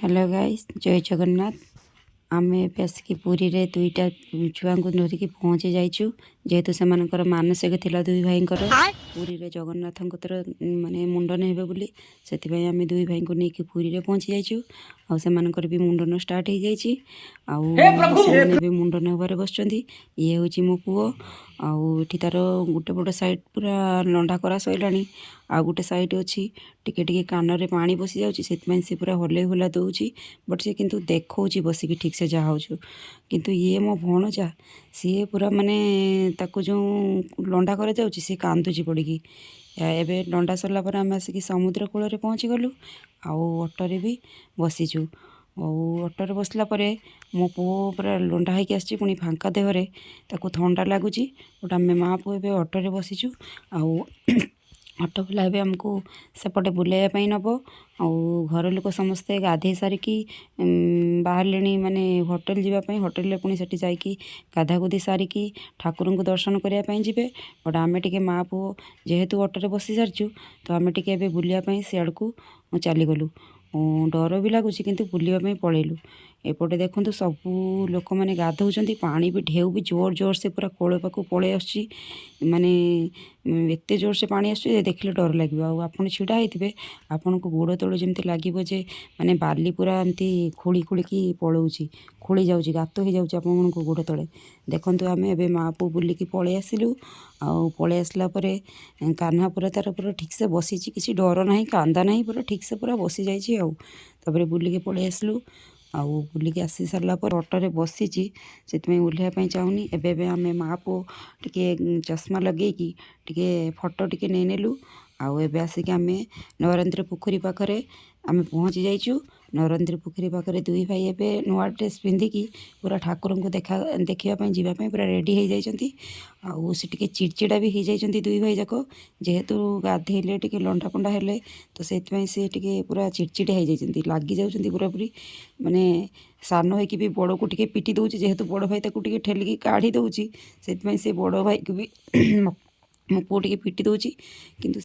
Hello guys, ଜୟ ଜଗନ୍ନାଥ। ଆମେ ଏବେ ଆସିକି ପୁରୀରେ ଦୁଇଟା ଛୁଆଙ୍କୁ ଧରିକି ପହଞ୍ଚି ଯାଇଛୁ। ଯେହେତୁ ସେମାନଙ୍କର ମାନସିକ ଥିଲା ଦୁଇ ଭାଇଙ୍କର ପୁରୀରେ ଜଗନ୍ନାଥଙ୍କ ମାନେ ମୁଣ୍ଡନ ହେବେ ବୋଲି, ସେଥିପାଇଁ ଆମେ ଦୁଇ ଭାଇଙ୍କୁ ନେଇକି ପୁରୀରେ ପହଞ୍ଚି ଯାଇଛୁ। ଆଉ ସେମାନଙ୍କର ବି ମୁଣ୍ଡନ ଷ୍ଟାର୍ଟ ହେଇଯାଇଛି ଆଉ ସେମାନେ ଏବେ ମୁଣ୍ଡନ ହେବାରେ ବସିଛନ୍ତି। ଇଏ ହେଉଛି ମୋ ପୁଅ। ଆଉ ଏଠି ତାର ଗୋଟେ ପଟ ସାଇଡ଼୍ ପୁରା ଲଣ୍ଡା କରା ସରିଲାଣି, ଆଉ ଗୋଟେ ସାଇଡ଼୍ ଅଛି। ଟିକେ ଟିକେ କାନରେ ପାଣି ପଶି ଯାଉଛି, ସେଥିପାଇଁ ସେ ପୁରା ହଲେଇ ହୁଲା ଦେଉଛି। ବଟ୍ ସେ କିନ୍ତୁ ଦେଖାଉଛି ବସିକି ଠିକ୍ସେ ଯାହା ହେଉଛୁ। କିନ୍ତୁ ଇଏ ମୋ ଭଣଜା, ସିଏ ପୁରା ମାନେ ତାକୁ ଯେଉଁ ଲଣ୍ଡା କରାଯାଉଛି, ସେ କାନ୍ଦୁଛି ପଡ଼ିକି। ଏବେ ଲଣ୍ଡା ସରିଲା ପରେ ଆମେ ଆସିକି ସମୁଦ୍ର କୂଳରେ ପହଞ୍ଚିଗଲୁ ଆଉ ଅଟୋରେ ବି ବସିଛୁ। ଆଉ ଅଟୋରେ ବସିଲା ପରେ ମୋ ପୁଅ ପୁରା ଲଣ୍ଡା ହେଇକି ଆସିଛି, ପୁଣି ଫାଙ୍କା ଦେହରେ ତାକୁ ଥଣ୍ଡା ଲାଗୁଛି। ବଟ୍ ଆମେ ମା' ପୁଅ ଏବେ ଅଟୋରେ ବସିଛୁ ଆଉ ଅଟୋବାଲା ଏବେ ଆମକୁ ସେପଟେ ବୁଲାଇବା ପାଇଁ ନେବ। ଆଉ ଘର ଲୋକ ସମସ୍ତେ ଗାଧେଇ ସାରିକି ବାହାରିଲେଣି ମାନେ ହୋଟେଲ ଯିବା ପାଇଁ। ହୋଟେଲରେ ପୁଣି ସେଠି ଯାଇକି ଗାଧା ଗୁଧି ସାରିକି ଠାକୁରଙ୍କୁ ଦର୍ଶନ କରିବା ପାଇଁ ଯିବେ। ବଟ୍ ଆମେ ଟିକେ ମା' ପୁଅ ଯେହେତୁ ଅଟୋରେ ବସି ସାରିଛୁ, ତ ଆମେ ଟିକେ ଏବେ ବୁଲିବା ପାଇଁ ସିଆଡ଼କୁ ଚାଲିଗଲୁ। ଡର ବି ଲାଗୁଛି, କିନ୍ତୁ ବୁଲିବା ପାଇଁ ପଳେଇଲୁ। ଏପଟେ ଦେଖନ୍ତୁ, ସବୁ ଲୋକମାନେ ଗାଧଉଛନ୍ତି। ପାଣି ବି ଢେଉ ବି ଜୋର ଜୋର ସେ ପୁରା କୋଳ ପାଖକୁ ପଳେଇ ଆସୁଛି। ମାନେ ଏତେ ଜୋରସେ ପାଣି ଆସୁଛି ଯେ ଦେଖିଲେ ଡର ଲାଗିବ। ଆଉ ଆପଣ ଛିଡ଼ା ହେଇଥିବେ, ଆପଣଙ୍କୁ ଗୋଡ଼ ତଳୁ ଯେମିତି ଲାଗିବ ଯେ ମାନେ ବାଲି ପୁରା ଏମିତି ଖୋଳି ଖୋଳିକି ପଳଉଛି, ଖୋଳି ଯାଉଛି, ଗାତ ହେଇଯାଉଛି ଆପଣଙ୍କ ଗୋଡ଼ ତଳେ। ଦେଖନ୍ତୁ, ଆମେ ଏବେ ମା' ପୁଅ ବୁଲିକି ପଳେଇ ଆସିଲୁ। ଆଉ ପଳେଇ ଆସିଲା ପରେ କାହ୍ନା ପୁରା ତାର ପୁରା ଠିକ୍ସେ ବସିଛି, କିଛି ଡର ନାହିଁ, କାନ୍ଦା ନାହିଁ, ପୁରା ଠିକ୍ସେ ପୁରା ବସିଯାଇଛି। ଆଉ ତାପରେ ବୁଲିକି ପଳେଇ ଆସିଲୁ। ଆଉ ବୁଲିକି ଆସି ସାରିଲା ପରେ ଅଟୋରେ ବସିଛି, ସେଥିପାଇଁ ଓହ୍ଲାଇବା ପାଇଁ ଚାହୁଁନି। ଏବେ ଏବେ ଆମେ ମା' ପୁଅ ଟିକେ ଚଷମା ଲଗେଇକି ଟିକେ ଫଟୋ ଟିକେ ନେଇନେଲୁ। ଆଉ ଏବେ ଆସିକି ଆମେ ନରେନ୍ଦ୍ର ପୋଖରୀ ପାଖରେ ଆମେ ପହଞ୍ଚି ଯାଇଛୁ। ନରେନ୍ଦ୍ର ପୋଖରୀ ପାଖରେ ଦୁଇ ଭାଇ ଏବେ ନୂଆ ଡ୍ରେସ୍ ପିନ୍ଧିକି ପୁରା ଠାକୁରଙ୍କୁ ଦେଖିବା ପାଇଁ ଯିବା ପାଇଁ ପୁରା ରେଡ଼ି ହେଇଯାଇଛନ୍ତି। ଆଉ ସେ ଟିକେ ଚିଡ଼ଚିଡ଼ା ବି ହେଇଯାଇଛନ୍ତି ଦୁଇ ଭାଇ ଯାକ। ଯେହେତୁ ଗାଧେଇଲେ, ଟିକେ ଲଣ୍ଡା ଫଣ୍ଡା ହେଲେ, ତ ସେଇଥିପାଇଁ ସେ ଟିକେ ପୁରା ଚିଡ଼ଚିଡ଼ା ହେଇଯାଇଛନ୍ତି, ଲାଗି ଯାଉଛନ୍ତି ପୁରାପୁରି। ମାନେ ସାନ ହେଇକି ବି ବଡ଼କୁ ଟିକେ ପିଟି ଦେଉଛି। ଯେହେତୁ ବଡ଼ ଭାଇ ତାକୁ ଟିକେ ଠେଲିକି କାଢ଼ି ଦେଉଛି, ସେଥିପାଇଁ ସେ ବଡ଼ ଭାଇକୁ ବି ମୋ ପୁଅ ଟିକେ ପିଟି ଦେଉଛି କିନ୍ତୁ